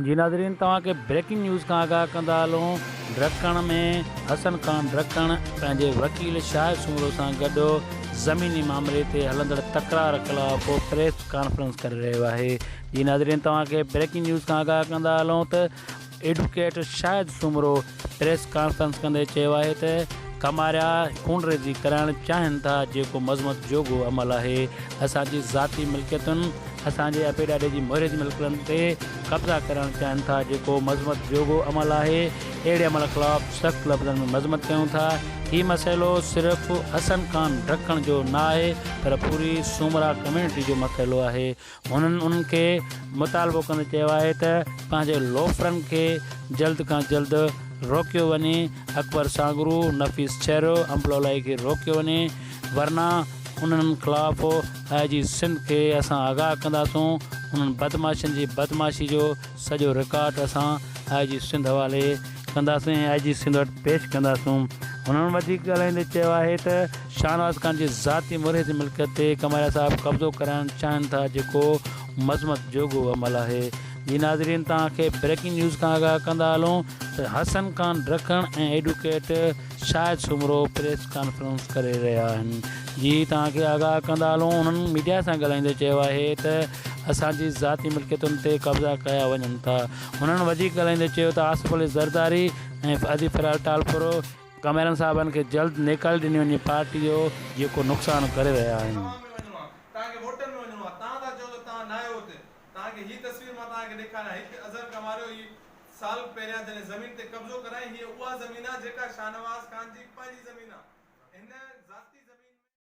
جي ناظرين توهان کي بريڪنگ نيوز کان آگاهه ڪندا هلون ڊرڪڻ ۾ حسن خان ڊرڪڻ پنهنجي وڪيل شاهد سومرو سان گڏ زميني مامري تي هلندڙ تڪرار خلاف پريس ڪانفرنس ڪري رهيو آهي جي ناظرين توهان کي بريڪنگ نيوز کان آگاهه ڪندا هلون ته ايڊوڪيٽ شاهد سومرو پريس ڪانفرنس ڪندي چيو آهي ته ڪماريا خونريزي ڪرائڻ چاهين ٿا جيڪو مذمت جوڳو عمل آهي، اسان جي ذاتي ملڪيتن، اسان جي ابي ڏاڏي جي مهرج ملڪيتن تي قبضا ڪرائڻ چاهين ٿا جيڪو مذمت جوڳو عمل آهي، اهڙي عمل خلاف سخت لفظن ۾ مذمت ڪيون ٿا، هي مسئلو صرف حسن خان ڊکڻ جو نه آهي پر پوري سومرا ڪميونٽي جو مسئلو آهي، هنن انهن کي مطالبو ڪندي چيو آهي ته پنهنجي لوفرن کي جلد کان جلد روڪيو وڃي، اڪبر سانگرو، نفيس چهرو، امبلولائي کي روڪيو وڃي ورنه انهن خلاف آء جي سنڌ کي اسان آگاهه ڪنداسون، انهن بدمعاشن جي بدمعاشي جو سڄو رڪارڊ اسان آء جي سنڌ حوالي ڪنداسين ۽ آء جي سنڌ وٽ پيش ڪنداسون. هنن وڌيڪ ڳالهائيندي چيو آهي ته شاهنواز خان جي ذاتي مرهج ملڪيت تي ڪماريا صاحب قبضو ڪرائڻ چاهين ٿا جيڪو مذمت جوڳو عمل آهي. جي ناظرين توهان کي بريڪنگ نيوز کان آگاهه ڪندا هلون ته Hassan Khan Dakhan ۽ advocate Shahid Soomro press conference ڪري رهيا آهن جي توهان کي آگاهه ڪندا هلون انهن ميڊيا سان ڳالهائيندي چيو آهي ته اسان جي ذاتي ملڪيتن تي قبضا ڪيا وڃن ٿا هنن وڌيڪ ڳالهائيندي چيو ته آصف علي زرداري ۽ ادي فريال ٽالپر ڪميرن صاحبن کي جلد نيڪالي ڏني وڃي پارٽي جو جيڪو نقصان ڪري رهيا آهن. عوام ۾ وڃڻو آ توهان کي ووٽن ۾ وڃڻو آ توهان ٿا چئو ته توهان ناهيو اتي توهان کي هي تصوير مان توهان کي ڏيکاريان هڪ اظهر ڪنواريو هي سال پهريان جڏهن زمين تي قبضو ڪرايائين هيء اها زمين آ جيڪا شاهنواز خان جي پنهنجي زمين آ هن ذاتي.